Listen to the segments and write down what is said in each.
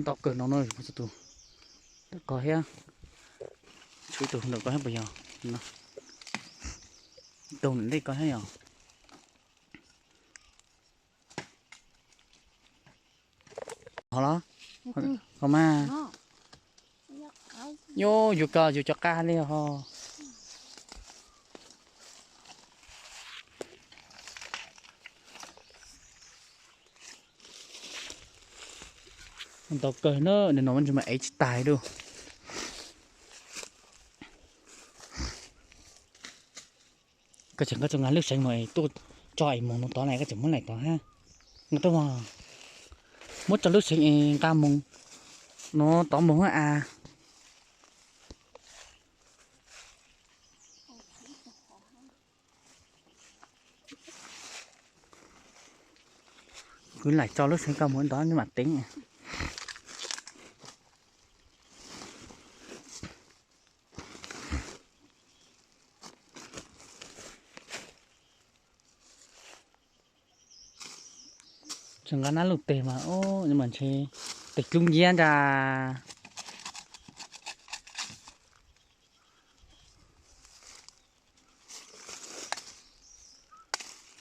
Ntau kawg no no, tus ntawm ko thiab, tshuav ib tug ntawm ko thiab puas yog? Tus ntawm ntej ko thiab yog. Ho los, ho mas, yus ko yus cov qab li ho. Ntau kawg na, nws no mas ntshe mas ev tsis tag li. Koj tseem, koj tseem nqa lub seev no es tuaj tso es mus no tod na, koj tseem muab laim tod hab. Nqa tuaj mas, muab tso lub seev es nqa mus no tod mus hab as. Kuv laim tso lub seev koj mus ntod mam teev. Tseem nqa nab lug teg mas, mas ntshe tes dlub nciab ntag.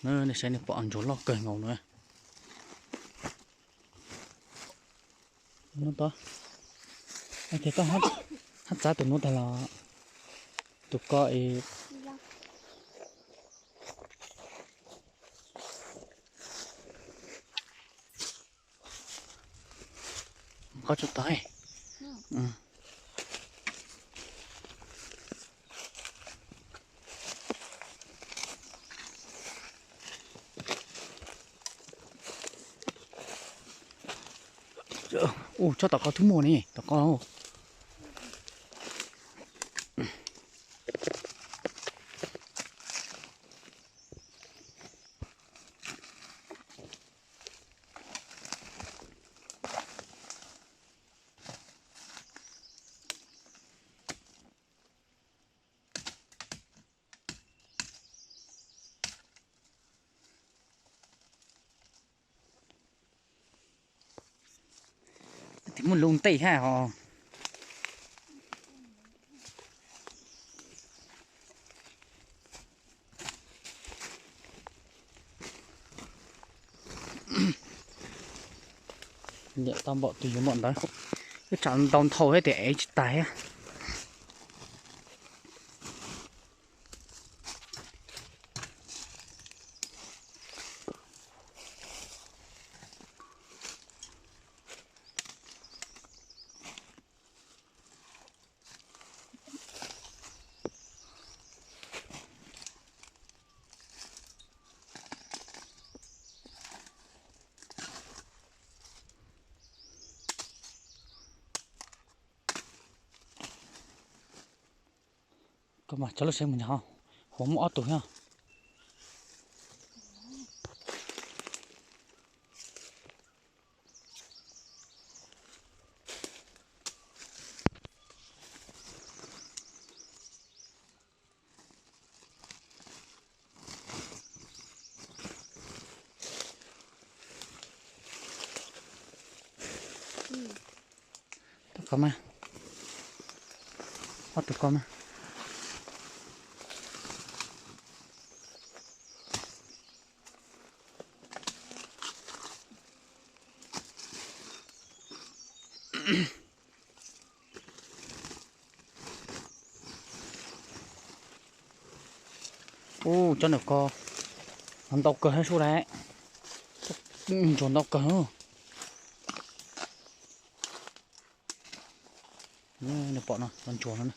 Nej saib, nej pom ntsuag loj kawg nkaus na. Hnub tod, ces koj hab txav tus nuav tag los, tus ko es qhov tsuas tod. Ua tsob tom ko twb muaj ne, tom ko. Tes muaj lub ntej hab ho. Liam tau npaum twg yuav npaum ntawd. Wb tsam ntau nthau thiab tias ev tsis tag thiab. Koj mas tso lub seev mus nyog, hauv muaj ob tug thiab. Tus ko mas, ob tug ko mas. Ub, cov ntawm ko ntau kawg hab sub lawm. Ntsuag ntau kawg. Nws pom no, cov ntsuag no.